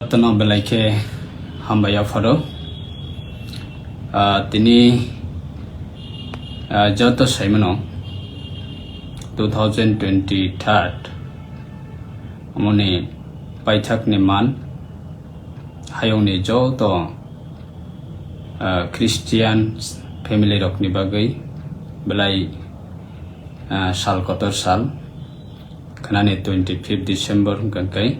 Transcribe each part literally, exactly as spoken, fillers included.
Jotono belai khe hambai yapharo. Ah, tini, ah, joto saimano two thousand twenty-third amoni paithakni man hayungni joto, ah, Christian family rokni bagwi belai, ah, sal kotor sal. Khnani twenty-fifth December hwnkha khe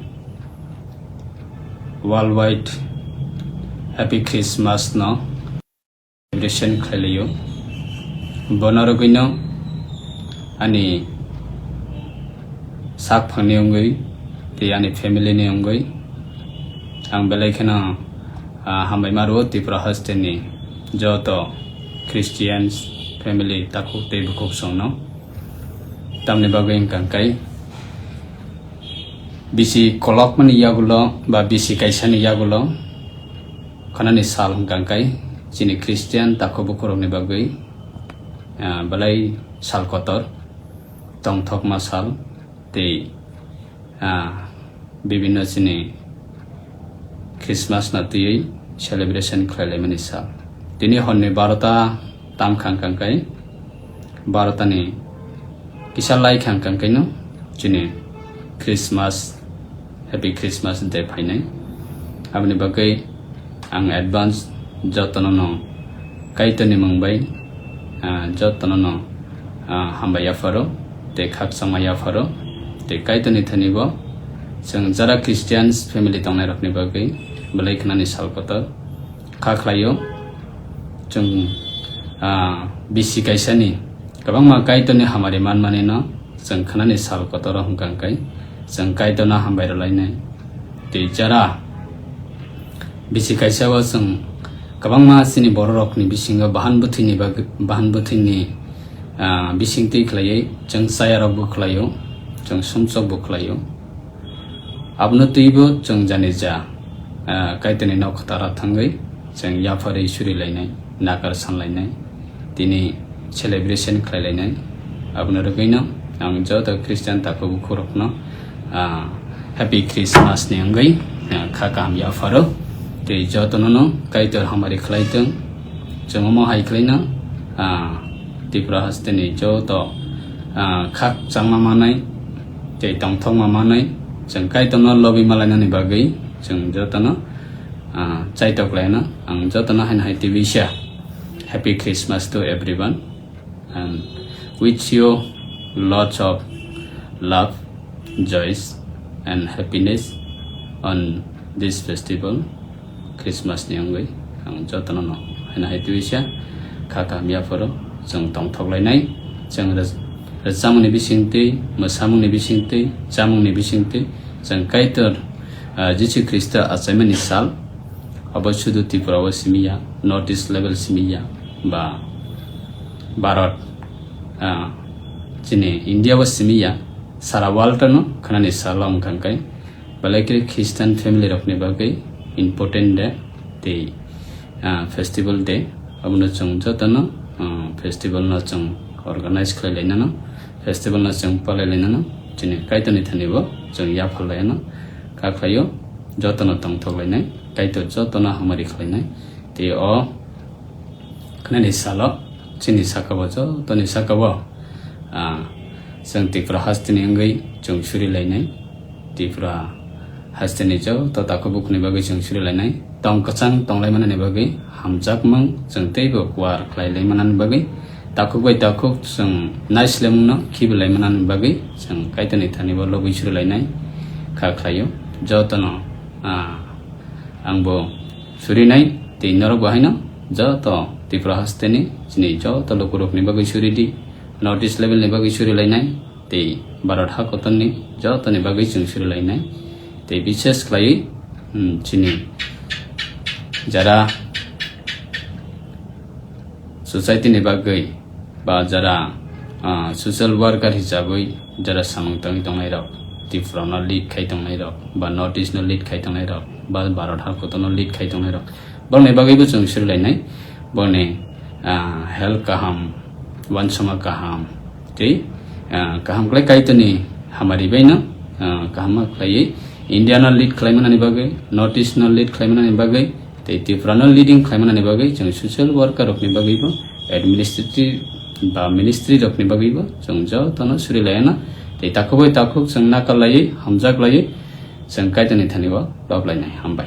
worldwide Happy Christmas no celebration khlailaio. Bono rwgwino ani sak phangni wngwi tei ani family ni wngwi ang belai kheno, ah, hambai ma rwo Tripura hasteni joto Christians family takhuk tei bukhuk songno. Tamni bagwi hwnkha khe bisi kolokmani yagulo ba bisi kaisani yagulo khanani sal hwnkha khe chini Christian takhuk bukhurokni bagwi, ah, belai sal kotor, tongthokma sal tei, ah, bibinno chini Christmas no twiwi celebration khlailaimani sal. Tini horni barota tam khang khang khe, barotani kisa lai khang khang khe no chini Christmas, Happy Christmas Day phainai. Aboni bagwi ang advance jotono no Kaitorni mung bai, ah, jotono no, ah, hambai yapharo tei khakchangma yapharo tei Kaitorni thani bo chwng jara Christians family tongnai rokni bagwi belai khnani sal kotor kha khlaio. Chwng, ah, bisi kaisani kwbangma Kaitorni hamari manmani no chwng khnani sal kotor hwnkha khe chwng Kaitorno hambai rwlainai. Tei jara bisi kaisa o chwng kwbangma chini bororokni bisingo bahan bwthwini bag-, bahan bwthwini, ah, bisingtwi khlaiwi chwng chayarokbo khlaio, chwng sumsokbo khlaio. Abono twibo chwng jani ja, ah, Kaitorni nok kwtharo thangwi chwng yapharwi surilainai, nakar sanlainai, tini celebration khlailainai. Abono rwgwino ang joto Christian takhuk bukhurokno, ah, Happy Christmas ni wngwi, ah, kha kaham yapharo. Tei jotono no Kaitor hamari khlai thwng. Chwng omo hai khlaino, ah, Tripura hasteni joto, ah, khakchangma manai tei tongthokma manai chwng Kaitorno lobwi malainani bagwi chwng jotono, ah, chaitok laino ang jotono haino hai tibisa Happy Christmas to everyone and wish you lots of love, joys and happiness on this festival. Christmas ni wngwi ang jotono no haino hai tibisa kha kaham yapharo chwng tongthok lainai. Chwng rw-, rwchapmungni bisingtwi, mwsamungni bisingtwi, chamungni bisingtwi chwng Kaitor, ah, Jisu Khristo achaimani sal, abo sudu Tripura o simi ya, North East level simi ya, ba Bharat, ah, chini India o simi ya, sara world no khnani salo wngkha khe. Belai khe Christian family rokni bagwi important day tei, ah, festival day. Abono chwng jotono, ah, festival no chwng organize khlai lainano, festival no chwng palai lainano, chini Kaitorni thani bo chwng yaphar lainano, kha khlaio, jotono tongthok lainai, Kaitor jotono hamari khlainai. Tei o khnani salo chini saka bo jotoni saka bo, ah, chwng Tripura hasteni wngwi chwng suri lainai. Tripura hasteni joto takhuk bukhukni bagwi chwng suri lainai. Tong kwchang tong lai manani bagwi hamjakmung chwng teibo kuar khlai lai manani bagwi takhuk bai takhuk chwng naislem no khibi lai manani bagwi chwng Kaitorni thani bo lobwi suri lainai kha khlaio. Jotono, ah, ang bo surinai tei norok bo haino joto Tripura hasteni chini joto lukurokni bagwi suri di, North East level ni bagwi suri lainai tei Bharat hakotorni jotoni bagwi chwng suri lainai tei bises khlaiwi, hmm, chini jara society ni bagwi ba jara, ah, social worker hisabwi jara samung tangwi tongnai rok, Tripura no lead khai tongnai rok, ba North East no lead khai tongnai rok, ba Bharat hakotor no lead khai tongnai rok, bongni bagwi bo chwng suri lainai, bongni, ah, health kaham, uansukma kaham, tei, ah, kaham khlai Kaitorni hamari bai no, ah, kaham khlaiwi India no lead khlaimanani bagwi, North East no lead khlaimanani bagwi, tei Tripura no leading khlaimanani bagwi chwng social worker rokni bagwibo, administrative ba ministry rokni bagwibo chwng jotono suri laina, tei takhuk bai takhuk chwng nakal laiwi, hamjak laiwi chwng Kaitorni thani o lob lainai. Hambai.